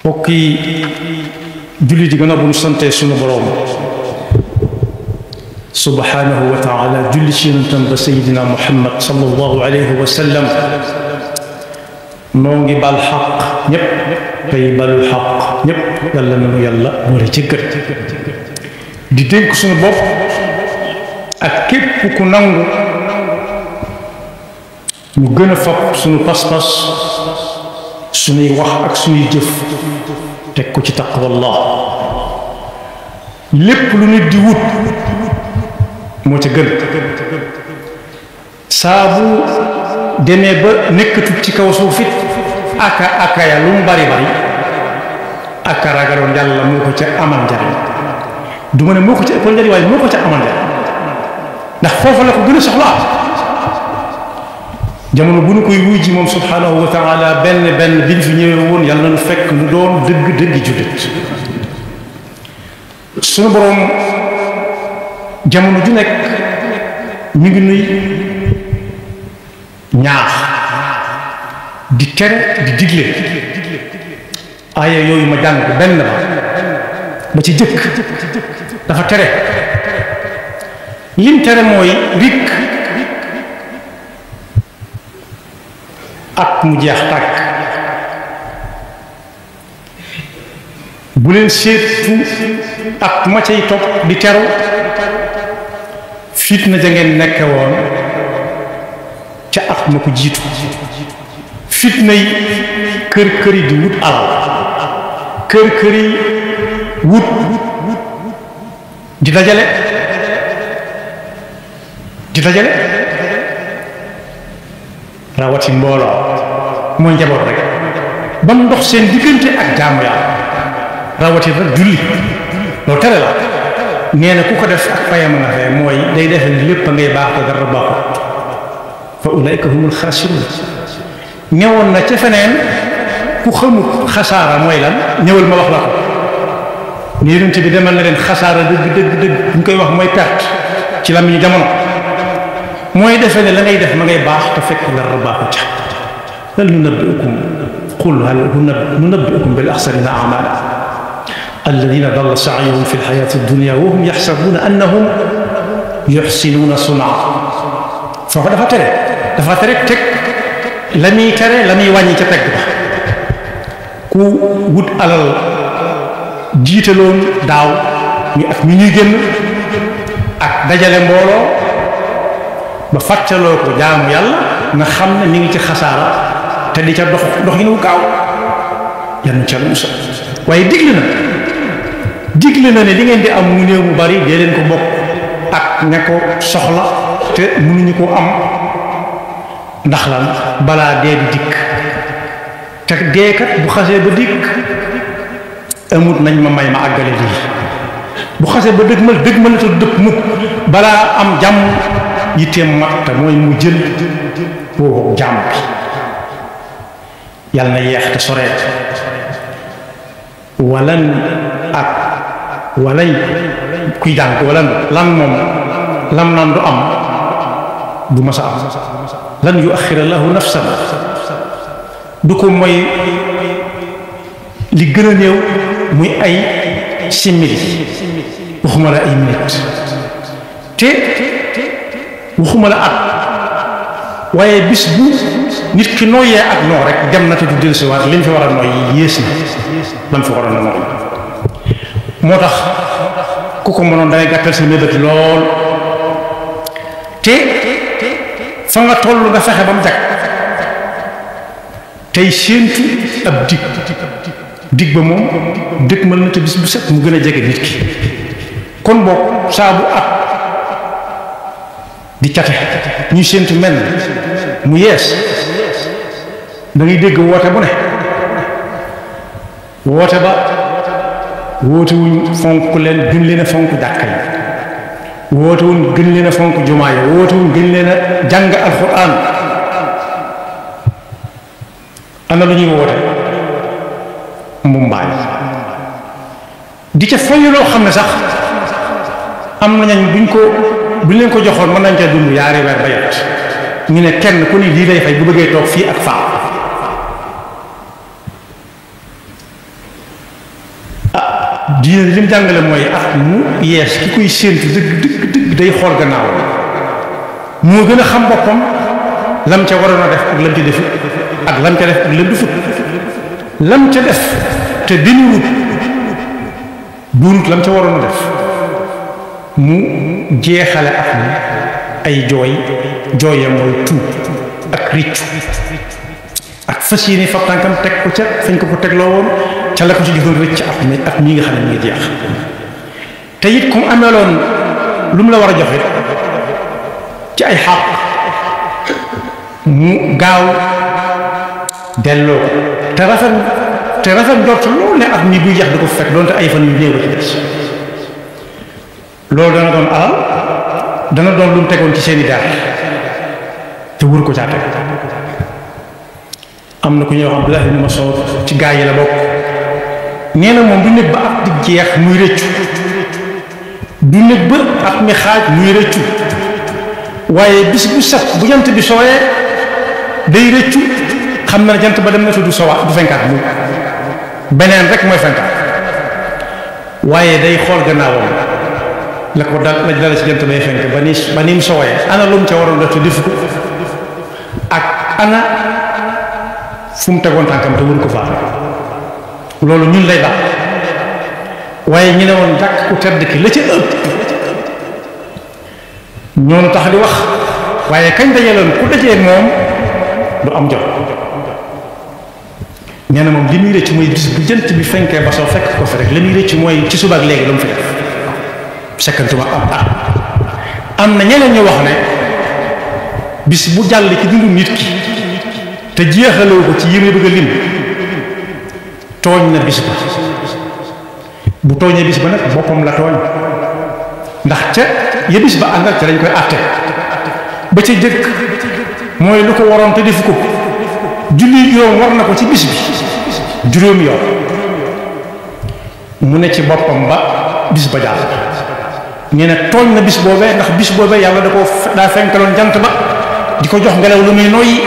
mbokk yi julli di gën a bu ñu sante sunu boroom subhanahu wa taala julli ci yonentam ba sayidina muhammad sallallahu alayhi wa sallam noo ngi bal xaq ñépp tey balu xaq ñépp yàlla nanu yàlla boole jëggal di dénk sunu bopp ak képp ku nangu ñu gën a fab sunu pas-pas sunuy wax ak sunuy jëf teg ko ci taqwallah lépp lu nit di wut moo ca gën saa bu demee ba nekkatut ci kaw suuf it aka ya lu mu bari bari aka ragaloon yàlla moo ko ca amal njariñ du ma ne moo ko ca ëppal njariñ waaye moo ko ca amal njariñ ndax foofu la ko gën a soxlaa jamono bu nu koy wuy ji moom subhanahu wa taala benn biñ fi ñëwee woon yàlla nañu fekk nu doon dëgg jullit sunu boroom jamono ju nekk mi ngi nuy ñaax di tere di digle aaya yooyu ma jàng benn ba ci jëkk dafa tere lim tere mooy rikk ak mu jeex tàkk bu leen seetu ak ma cay topp di teru fitna ja ngeen nekke woon ca at ma ko jiitu fitna yi kër yi di wut alal kër yi wut di dajale rawati mbooloo mooy njaboot rek ba mu ndox seen diggante ak jaamu yàlla rawati rek julli loolu tere la nee na ku ko def ak fayam nga fee mooy day defe ni lépp a ngay baax te dara baaxut fa ulaika humul xaasiruun newoon na ca feneen ku xamut xasaara mooy lan ñëwal ma wax la ko ni yonent bi demal na leen xasaara dëgg ñu koy wax mooy perte ci làmmiñu jamono mooy defe ne la ngay def ma ngay baax te fekk dara baaxut hal nunabbi'ukum qul hal nunabbi'ukum bil axsarina a'maala alladina dalla saayuhum fi lxayaati dunia wa hum yaxsabuuna annahum yuxsinuuna sunaa foofu dafa tere teg la muy tere la muy wàññi ca teg ba ku wut alal jiitaloon daaw ñu ak ñu ñuy génn ak dajale mbooloo ba fàttaloo ko jaamu yàlla nga xam ne mi ngi ci xasaara te di ca dox yi nu gaaw yannu ca lu musal waaye digle na ne li ngeen di am mu néew mu bari dee leen ko bokk ak ña ko soxla te mënuñu ko am ndax lan balaa dee di dikk te deekat bu xasee ba dikk amut nañ ma may ma àggale lii bu xasee ba dëgmal te dëpp mukk balaa am jàmm yitteem mat te mooy mu jël boobu jàmm bi yàlla na yeex te soreet walay kuy jàng wala lan moom lam naan du am du masa am lan yu axira lahu nafsan du ko mooy li gën a néew muy ay simili waxuma la ay minute te waxuma la at waaye bis bu nit ki nooyee ak noo rek dem na te du dellusiwaat liñ fi war a nooy yées na lam fi war a nooy moo tax ku ko mënoon dangay gàttal sa mébét lool te fa nga toll nga fexe ba mu jag tey séentu ab dig ba moom dëkk mën na te bis bu set mu gën a jege nit ki kon boog saa bu at di cate ñuy séentu mel mu yees da ngay dégg woote bu ne woote ba woote wuñ fonk leen gën leen a fonk jàkka yi woote wuñ gën leen a fonk jumaa yi woote wuñ gën leen a jàng alxuraan ana lu ñuy woote mumbaay di ca foyu loo xam ne sax am na ñañ buñ leen ko joxoon mën nañ ca dund yaari weer ba yat ñu ne kenn ku ni lii lay fay bu bëggee toog fii ak faa diine li mu jàngale mooy at mu yees ki koy séentu dëgg day xool gannaaw moo gën a xam boppam lam ca waroon a def ak lam ca defut ak lam ca def ak lam defut lam ca def te diniwut duunut lam ca waroon a def mu jeexale ak ni ay jooyam mooy tuub ak riccu ak fas yéene fab tànkam teg ko ca fañ ko tegloo woon ca la ko ci jëfoon rëcc at mii nga xam ne mi ngi jeex te it comme ameeloon lu mu la war a joxe ci ay xàq mu gaaw delloo te rafet njort loolu ne at mii buy jeex di ko fekk doonte ay fan yu néew ci des loolu dana doon alal dana doon lu mu tegoon ci seeni der te wur ko caa teg am na ku ñuy wax Abdullah ibn Mas'ud ci gaa yi la bokk nee na moom du nekk ba at di jeex muy rëccu du nekk ba at mi xaaj muy rëccu waaye bis bu set bu jant bi sooyee day rëccu xam na ne jant ba dem na te du sowaat du fenkaat mu beneen rek mooy fenkaat waaye day xool gannaawam la ko dal la dala ci jant bay fenk ba ni mu sooyee ana lu mu ca waroon def te defu ko ak ana fu mu tegoon tànkam te wër ko faa loolu ñun lay baax waaye ñu ne woon jàkk ku tedd ki la ca ëpp ñoonu tax di wax waaye kañ dajaloon ku dajee moom du am jot nee na moom li muy rëcc mooy bis bu jant bi fenkee ba soo fekk ko fi rek li muy rëcc mooy ci suba ak léegi lu mu fi def sekkantuma am na ñeneen ñu wax ne bis bu jàll ci dundu nit ki te jeexaloo ko ci yi muy bëgg a lim tooñ na bis ba bu tooñee bis ba nag boppam la tooñ ndax ca ya bis ba àndal ca lañ koy àtte ba ca jëkk mooy lu ko waroon te defu ko julli yoon war na ko ci bis bi juróomi yoon mu ne ci boppam ba bis ba jàll ñu ne tooñ na bis boobee ndax bis boobee yàlla daa fenkaloon jant ba di ko jox ngelaw lu muy noyyi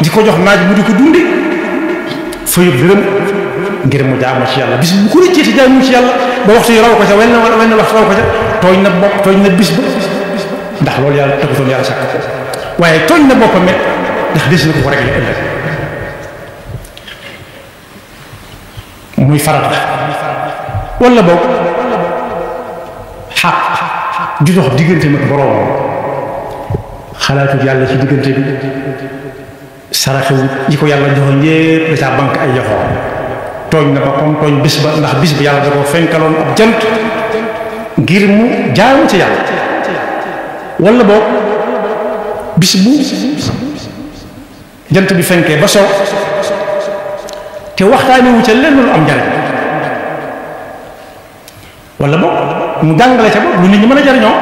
di ko jox naaj mu di ko dundi fa yëpp dërëm ngir mu jaamu ci yàlla bis bu ko rëccee ci jaamu ci yàlla ba waxtu yi raw ko ca wenn waxtu raw ko ca tooñ na bopp tooñ na bis ba ndax loolu yàlla taxutoon yàlla sàkk ko waaye tooñ na boppam it ndax des na ko ko réglé ëllëg muy farata wala boog xaq ju dox diggante mag boroom xalaatut yàlla ci diggante bi saraxewut yi ko yàlla joxoon yépp da caa banque ay yoxoom tooñ na boppam tooñ bis ba ndax bis ba yàlla da ko fenkaloon ab jant ngir mu jaamu ci yàlla wala boog bis bu jant bi fenkee ba soo te waxtaane wu ca lenn lu am njariñ wala boog mu jàngale ca bopp lu nit ñi mën a jariñoo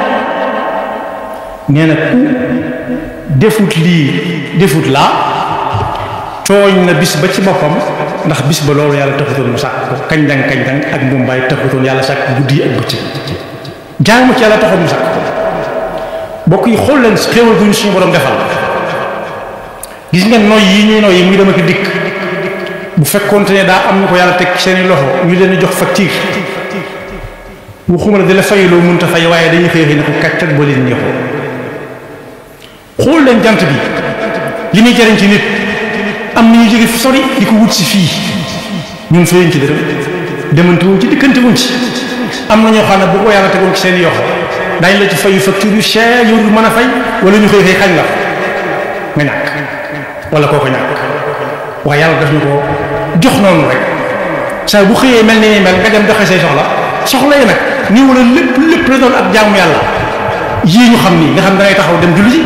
nee na ku defut lii defut laa tooñ na bis ba ci boppam ndax bis ba loolu yàlla taxutoon mu sàkk ko kañ dang ak mbumbaay taxutoon yàlla sàkk guddi yi ak bëccëg jaamu ci yàlla taxoon mu sàkk ko bokk yi xool leen xéewal gu ñu suñu borom defal gis ngeen noy yi ñuy noy yi muy dem ak dikk bu fekkoonte ne daa am ñu ko yàlla teg seeni loxo ñu leen jox facture waxuma la di la fayuloo mënta fay waaye dañuy xëy ne ko kàccat ba leen ñëxoo xool leen jant bi li muy jariñ ci nit am na ñu jóge fi sori di ko wut si fii ñun fayuñ ci dërëm demante wuñ ci dikkante wuñ ci am na ñoo xam ne bu ko yàlla tegoon ci seen yoxo daañu la ci fayu facture yu cher yow du mën a fay wala ñu xëy xañ la nga ñàkk wala koo ko ñàkk waaye yàlla daf ñu ko jox noonu rek saa bu xëyee mel ni mel nga dem doxe say soxla yi nag nii wala lépp la doon ak jaamu yàlla yii ñu xam nii nga xam da ngay taxaw dem julli ji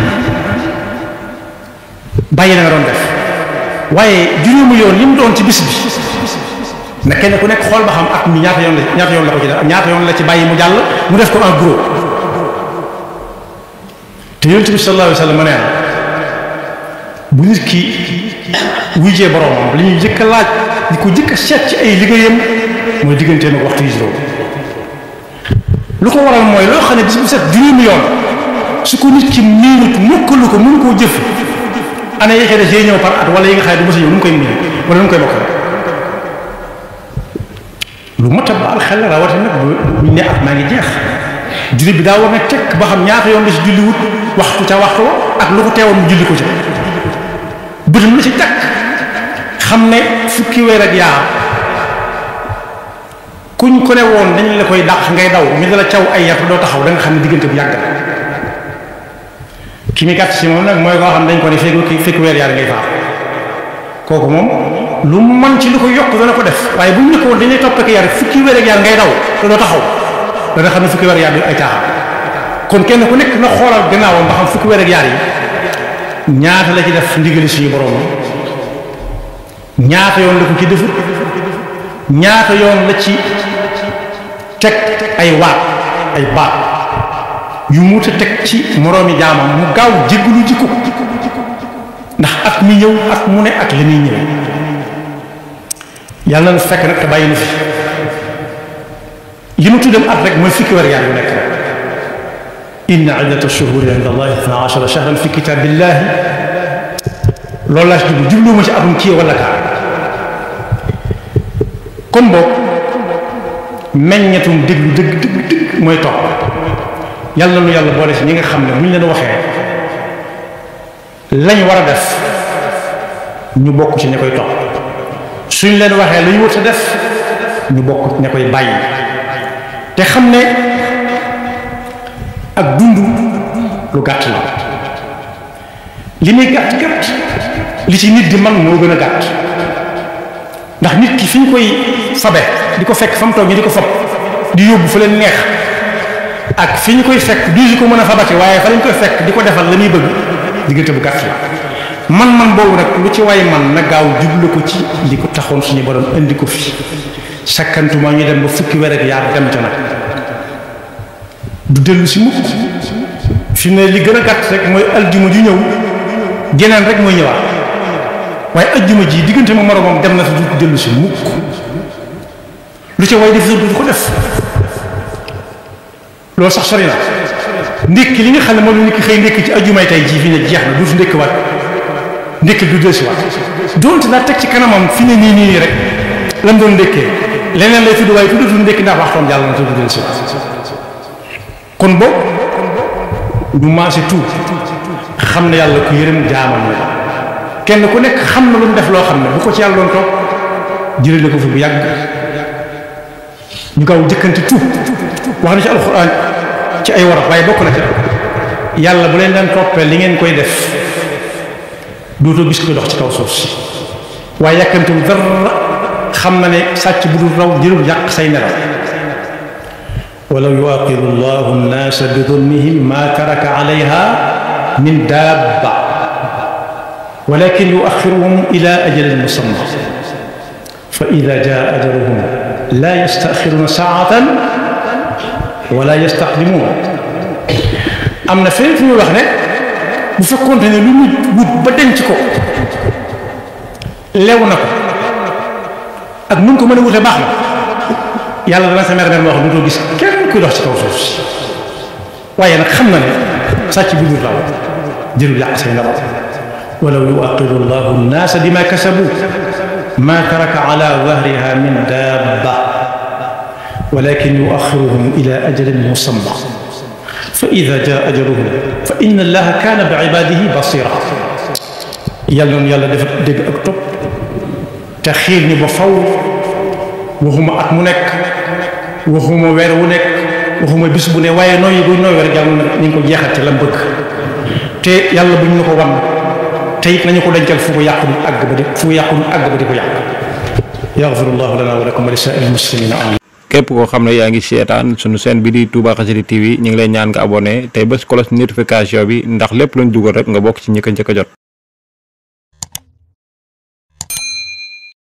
bàyyi la nga doon def waaye juróomi yoon yi mu doon ci bis bi na kenn ku nekk xool ba xam at mi ñaata yoon la ko ci def ñaata yoon la ci bàyyi mu jàll mu def ko en gros te yonent bi sallallahu alayhi wa sallam nee na bu nit ki wujjee boroomam li ñuy jëkk a laaj di ko jëkk a seet ci ay liggéeyam mooy digganteem ak waxtu yi juróom lu ko waral mooy loo xam ne bis bu set juróomi yoon su ko nit ki miinut mokkalu ko mënu koo jëf année yi des yooyu ñëw par at wala yi nga xam ne du mos a ñëw nu mu koy miin wala nu mu koy mokkal lu mat a baal xel rawatina nag bu ñu ne at maa ngi jeex julli bi daa war na tekk ba xam ñaata yoon la ci julli wut waxtu ca waxtu ak lu ko teewoon mu julli ko ca bëtum la ci takk xam ne fukki weer ak yaar kuñ ko ne woon dañ la koy dàq ngay daw mi dala caw ay yar doo taxaw da nga xam ne diggante bu yàgg ki mi gàtt si moom nag mooy koo xam dañ ko ne fekk weer yaar ngay faar kooku moom lu man ci lu ko yokk dana ko def waaye bu ñu ne ko woon dañuy topp ak yar fukki weer ak yaar ngay daw te doo taxaw dana xam ne fukki weer ak yaar ay caaxaan kon kenn ku nekk na xoolal gannaawam ba xam fukki weer ak yaar yi ñaata la ci def ndigali suñu borom ñaata yoon la ko ci defut ñaata yoon la ci teg ay waat ay baat yu muut a teg ci moroomi jaamam mu gaaw jéggalu jikko ndax at mi ñëw at mu ne ak li muy ñëw yàlla na fekk nag te bàyyi na fi li mu tuddam at rek mooy fukki weer yaar yu nekk rek inna iddata shuhuri inda allahi 12 shahran fi kitabillahi loolu laa si jublu jubluwuma ci atum kii wala kaa kon boog meññetum déglu dëgg mooy topp yàlla nu yàlla boole si ñi nga xam ne bu ñu leen waxee lañ war a def ñu bokk ci ña koy topp suñ leen waxee lu ñu wut a def ñu bokk ña koy bàyyi te xam ne ak dund lu gàtt la li muy gàtt gàtt li ci nit di man moo gën a gàtt ndax nit ki fi ñu koy fabe di ko fekk fa mu toog ñi di ko fab di yóbbu fa leen neex ak fi ñu koy fekk du ko mën a fabate waaye fa lañ koy fekk di ko defal la muy bëgg diggante bu gàtt la man boobu nag lu ci way man na gaaw jublu ko ci li ko taxoon suñu borom indi ko fi sakkantuma ñu dem ba fukki weer ak yaar dem ca nag du dellu si mukk fi ne li gën a gàtt rek mooy aljuma ju ñëw geneen rek mooy ñëwaat waaye aljuma ji diggante ma moromam dem na fi du dellu si mukk lu ca way def du ko def loolu sax sori na ndékki li nga xam ne moom la nit ki xëy ndékki ci aljumay tey jii fi ne jeex na duutu ndékki waat ndékki du dellu si waat doonte laa teg ci kanamam fi ne nii rek lam doon ndékkee leneen lay tudd waaye tuddatul ndékki ndax waxtoom jàll na te du dellu si waat kon boobu ñu maase tuut xam ne yàlla ku yërëm jaamam la kenn ku nekk xam na lu mu def loo xam ne bu ko ci yàlla doon toog jëlee ko fi bu yàgg ñu gaaw jëkkanti tuub wax na ci alxuraan ci ay warab waaye bokk na ca yàlla bu leen daan toppee li ngeen koy def dootoo gis koy dox ci kaw suuf si waaye yàkkantiwul dara xam na ne sàcc bu dul raw jërul yàq say nelaw walaw yuaqidu llahu nnaasa bi dulmihim ma taraka alayha min dabba walakin yuaxiruhum ila ajalin musamma fa ida jaa ajaluhum la yastaxiruna saatan wala yastaqdimuun am na feneen fu muy wax ne bu fekkoonte ne lu nit wut ba denc ko lew na ko ak nu mu ko mën a wute baax na yàlla dana sa mer moo xam ne doo gis kenn kuy dox ci kaw suuf si waaye nag xam na ne sàcc bi dul raw jërul yàq say nelaw walaw yuaqidu llahu nnaasa bima kasabu ma taraka ala dahriha min dabba walakin yuaxiruhum ila ajalin musamma fa ida jaa ajaluhum fa inna allaha kaana bi ibadihi basira yàlla noonu yàlla dafa dégg ak topp te xiir ñu ba faw waxuma at mu nekk waxuma weer wu nekk waxuma bis bu ne waaye nooyi buy nooy rek yàlla na ñu ngi ko jeexal te lam bëgg te yàlla buñ ñu ko wan te it nañu ko dencal fu ko yàqu dul àgg ba di fu ko yàqu dul àgg ba di ko yàq yaxfirullahu lana wa lakum wa li saa'iril muslimina amin képp koo xam ne yaa ngi seetaan sunu chaîne bi di Touba Xassida TV ñu ngi lay ñaan nga abonné tey bés cloche notification bi ndax lépp luñ dugal rek nga bokk ci ñi ko njëkk a jot